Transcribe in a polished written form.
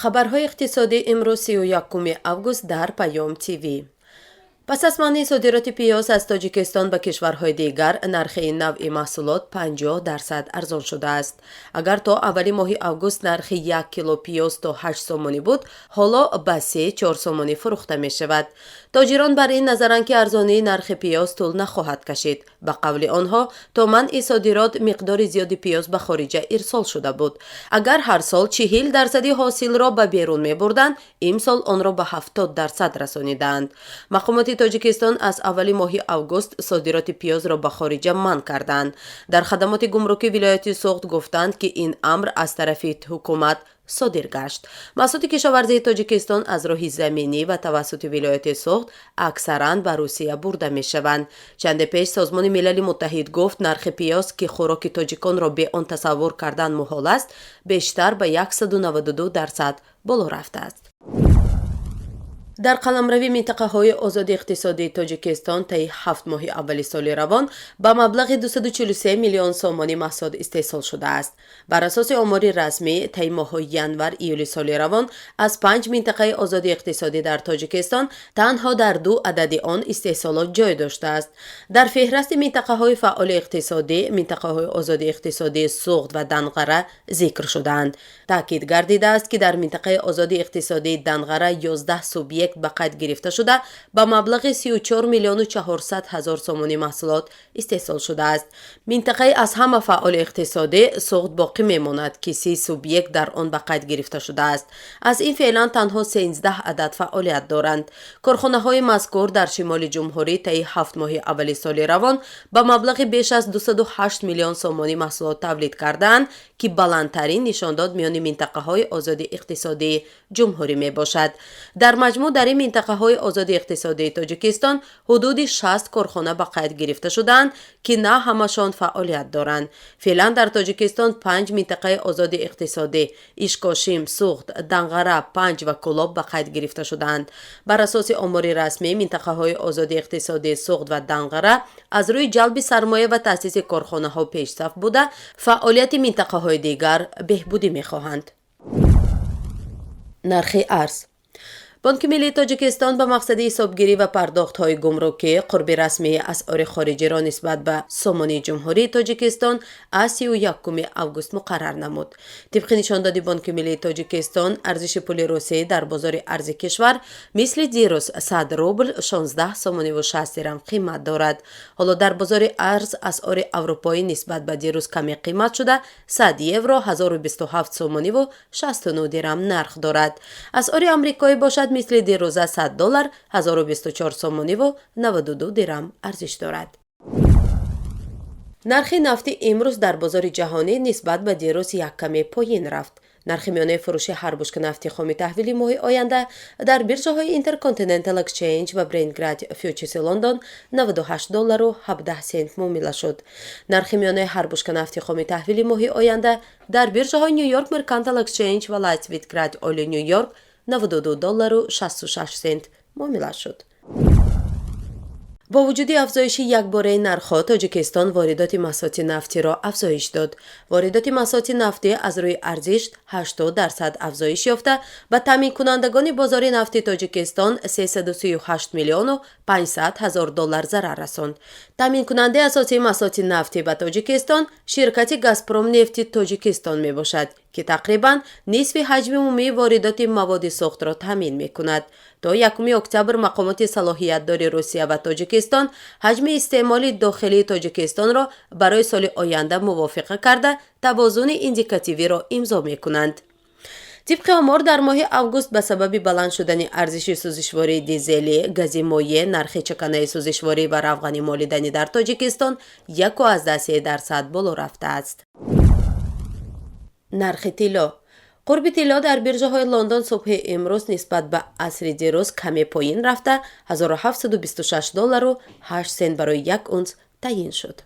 Хабарҳои иқтисодӣ имрӯз, 31 август, дар Паём ТВ. Пас аз манъи содироти пиёз аз Тоҷикистон ба кишварҳои дигар, нархи ин навъи маҳсулот 50% арзон шудааст. Агар то аввали моҳи август нархи 1 кило пиёз то 8 сомонӣ буд, ҳоло ба 3-4 сомонӣ фурӯхта мешавад. Тоҷирон бар ин назаранд, ки арзонии нархи пиёз тӯл нахоҳад кашид. Ба қавли онҳо, то манъи содирот миқдори зиёди пиёз ба хориҷа ирсол шуда буд. Агар ҳар сол 40 дарсади ҳосилро ба берун мебурданд, имсол онро ба 70% расонидаанд. Мақомоти Тоҷикистон аз аввали моҳи август содироти пиёзро ба хориҷа манъ карданд. Дар хадамоти гумруки вилояти Суғд гуфтанд, ки ин амр аз тарафи ҳукумат содир гашт. Маҳсулоти кишоварзии Тоҷикистон аз роҳи заминӣ ва тавассути вилояти Суғд аксаран ба Русия бурда мешаванд. Чанде пеш Созмони Милали Муттаҳид гуфт, нархи пиёз, ки хӯроки тоҷиконро бе он тасаввур кардан муҳол аст, бештар ба 192% боло рафтааст. Дар қаламрави минтақаҳои озоди иқтисодии Тоҷикистон таи 7 моҳи аввали соли равон ба маблағи 243 миллион сомонӣ маҳсулот истеҳсол шудааст. Бар асоси омори расмӣ, таи моҳҳои январ июли соли равон аз панҷ минтақаи озоди иқтисодӣ дар Тоҷикистон танҳо дар ду адади он истеҳсолот ҷой доштааст. Дар феҳрасти минтақаҳои фаъоли иқтисодӣ минтақаҳои озоди иқтисодии Суғд ва Данғара зикр шудаанд. Таъкид гардидааст, ки дар минтақаи озоди иқтисодии Данғара 11 субъект ба қайд гирифта шуда, ба маблағи 34 миллиону 400 ҳазор сомонӣ маҳсулот истеҳсол шудааст. Минтақаи аз ҳама фаъоли иқтисодӣ Суғд боқӣ мемонад, ки 30 субъект дар он ба қайд гирифта шудааст. Аз ин феълан танҳо 13 адад фаъолият доранд. Корхонаҳои мазкур дар шимоли ҷумҳурӣ таи 7 моҳи аввали соли равон ба маблағи беш аз 208 миллион сомонӣ маҳсулот тавлид кардаанд, ки баландтарин нишондод миёни минтақаҳои озоди иқтисодии ҷумҳурӣ мебошад. Дар маҷмӯъ дар ин минтақаҳои озоди иқтисодии Тоҷикистон ҳудуди 60 корхона ба қайд гирифта шудаанд, ки на ҳамашон фаъолият доранд. Феълан дар Тоҷикистон панҷ минтақаи озоди иқтисодӣ: Ишкошим, Суғд, Данғара, Панҷ ва Кӯлоб ба қайд гирифта шудаанд. Бар асоси омори расмӣ, минтақаҳои озоди иқтисодии Суғд ва Данғара аз рӯи ҷалби сармоя ва таъсиси корхонаҳо пешсаф буда, фаъолияти минтақаҳои дигар беҳбудӣ мехоҳанд. Нархи арз. Бонки миллии Тоҷикистон ба мақсади ҳисобгирӣ ва пардохтҳои гумрукӣ қурби расмии асъори хориҷиро нисбат ба сомонии Ҷумҳурии Тоҷикистон аз 31 август муқаррар намуд. Тибқи нишондоди Бонки миллии Тоҷикистон, арзиши пули русӣ дар бозори арзи кишвар мисли дирӯз 100 рубл 16 сомониву 60 дирам қимат дорад. Ҳоло дар бозори арз асъори аврупоӣ нисбат ба дирӯз каме қимат шуда, 100 евро 1027 сомониву 69 дирам нарх дорад. Асъори амрикоӣ бошад, мисли дирӯза 100 доллар 1024 сомониву 92 дирам арзиш дорад. Нархи нафти имрӯз дар бозори ҷаҳонӣ нисбат ба дирӯз як каме поин рафт. Нархи миёнаи фурӯши ҳар бушка нафти хоми таҳвили моҳи оянда дар биржаҳои Intercontinental Exchange ва Brent Grade Futures Лондон 98 доллару 17 сент муомила шуд. Нархи миёнаи ҳар бушка нафти хоми таҳвили моҳи оянда дар биржаҳои New York Mercantile Exchange ва Light Sweet Crude Oil Ню Йорк 92 доллару 66 сент муомила шуд. Бо вуҷуди афзоиши якбораи нархҳо, Тоҷикистон воридоти маҳсулоти нафтиро афзоиш дод. Воридоти маҳсулоти нафтӣ аз рӯи арзиш 80% афзоиш ёфта, ба таъминкунандагони бозори нафти Тоҷикистон 338 миллиону 500 ҳазор доллар зарар расонд. Таъминкунандаи асосии маҳсулоти нафтӣ ба Тоҷикистон ширкати Газпром нефти Тоҷикистон мебошад, ки тақрибан нисфи ҳаҷми умумии воридоти маводи сӯхтро таъмин мекунад. То 1 октябр мақомоти салоҳиятдори Русия ва Тоҷикистон ҳаҷми истеъмоли дохилии Тоҷикистонро барои соли оянда мувофиқа карда, тавозуни индикативиро имзо мекунанд. Тибқи омор, дар моҳи август ба сабаби баланд шудани арзиши сӯзишвории дизелӣ, гази моеъ, нархи чаканаи сӯзишворӣ ва равғани молиданӣ дар Тоҷикистон 1,3% боло рафтааст. Нархи тилло. Қурби тилло дар биржаҳои Лондон субҳи имрӯз нисбат ба асри дирӯз каме поин рафта, 1726 доллару 8 сент барои як унс таъйин шуд.